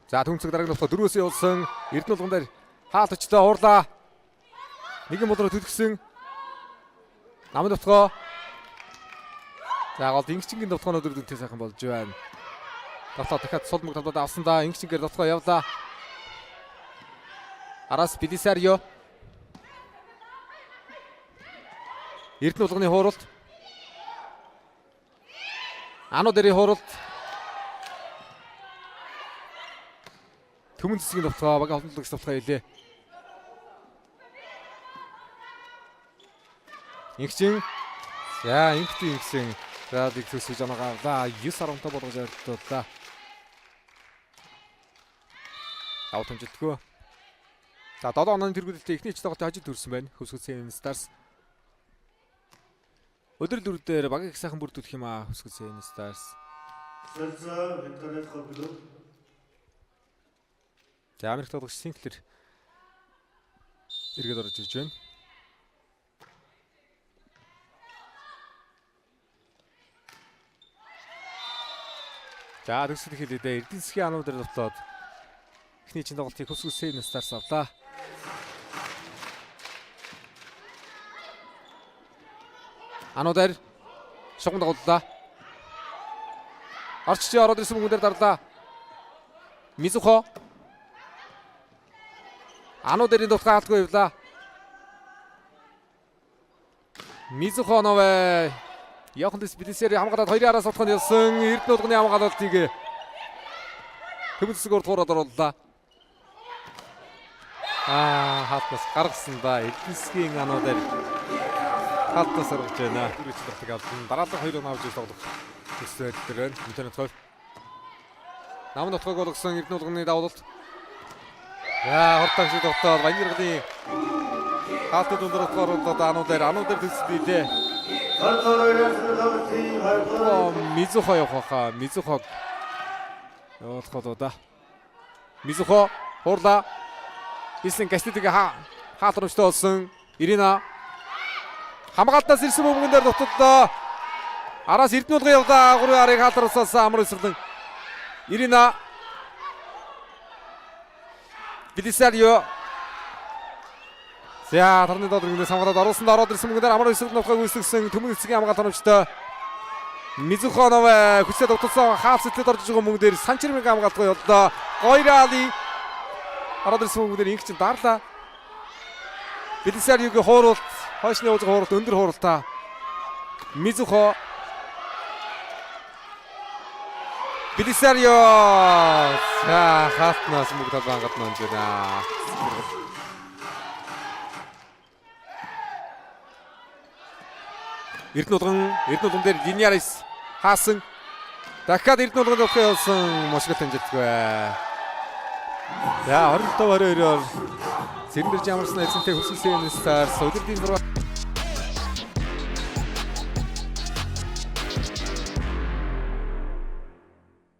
За түнцэг дараагийн товтлоо дөрвөөс явуулсан. Эрдэнэ булган дээр хаалт өчлөө уурлаа. Нэгэн болроо түлхсэн. Намын товтлогоо. За гол Ингчингийн товтлогоонууд үр дүнтэй сайхан болж байна. Товтлоо дахиад сул мөг тавдаад авсан да. Ингчингээр товтлогоо явлаа. Араас Белисарио. Эрдэнэ булганы хууралт. Ану дэрийн хууралт. Төмөн зэсгийн товтлогоо багийн холбоотлогч товтлогоо илээ. Ингчин. За инхтэн ингэсэн. За дэг төсөж оноо авлаа. 9-15 болгож ойртууллаа. Давт хэмжилтгүй. За 7 онооны тэргүүлэлтээ эхний ч тоглолтын хожид төрсэн байна. Хөвсгөл Stars. Өдөр дөрөв дээр багийг их сайхан бүрдүүлэх юм аа Хөвсгөл Stars. За Америк тоглогч Синклер эргээд орж ирж байна. За төгсгөл хэлээдээ Эрдэнэ засгийн ануу дээр довтлоод эхний чин тоглолтыг Хөвсгөл Stars авлаа. Ануу дээр шугам дагууллаа. Орчиж ороод ирсэн мөнгөн дээр дарлаа. Мизухо. Ануу дэрийн дутгаа алдгүй явлаа. Мизухо новэ. Яхан дэс Билисери хамгаалаад хоёрын араас утганд явсан. Эрдэнэ булганы хамгаалалтыг Төмөн зэсэг урдгуураад орууллаа. Хаалтнаас гаргасан да. Эрдэнэ засгийн ануу дээр хаалтнаас гаргаж байна. Дөрөв тоглолтыг авсан. Дараалал 2 оноо авч тоглох төсөл дээр байна. Интернет хоёр. Нам нутгаг болгосон Эрдэнэ булганы давуулалт. За хурдан шиг тогтоод Баян хаалтад өндөр утгаар оруулаад ануу дээр төсөл дийлээ. Мизухо явах хаа. Мизухо явуулах болоо да. Мизухо хуурлаа. Исэн Гаститиг хаалт рууч болсон. Ирина хамгаалтаас ирсэн бөмбөгөн дээр дуттлаа. Араас Эрдэнэ булган явлаа. 3 арыг хаалт руусаас амар эсрэглэн. Ирина Билисарио. За тарны доод рүүнээс хамгаалаад оруулсан ороод ирсэн мөнгөөр амар эсрэг нутгаг үүсгэсэн Төмөн эцгийн хамгаалт оновчтой Мизухонов хүчтэй дутсан хаалт сэтлээд орж байгаа мөнгө дээр Санчирмиг хамгаалтгаа явлаа. Гойрали ороод ирсэн мөнгө дээр инх чинь дарлаа. Билисариогийн хууруулт, хойшны явуулж байгаа хууруулт өндөр хууруултаа. Мизухо Билисарио. За хаалтнаас мөнгө талбай гадна онж байна. Эрдэнэ булган дээр Линьярис хаасан. Дахиад Эрдэнэ булганд явах явуулсан мушгал амжилтгүй. За 25-22-оор Цэрэн дэрж ямарсан эзэнтэй Хөвсгөл Stars өдөртийн 6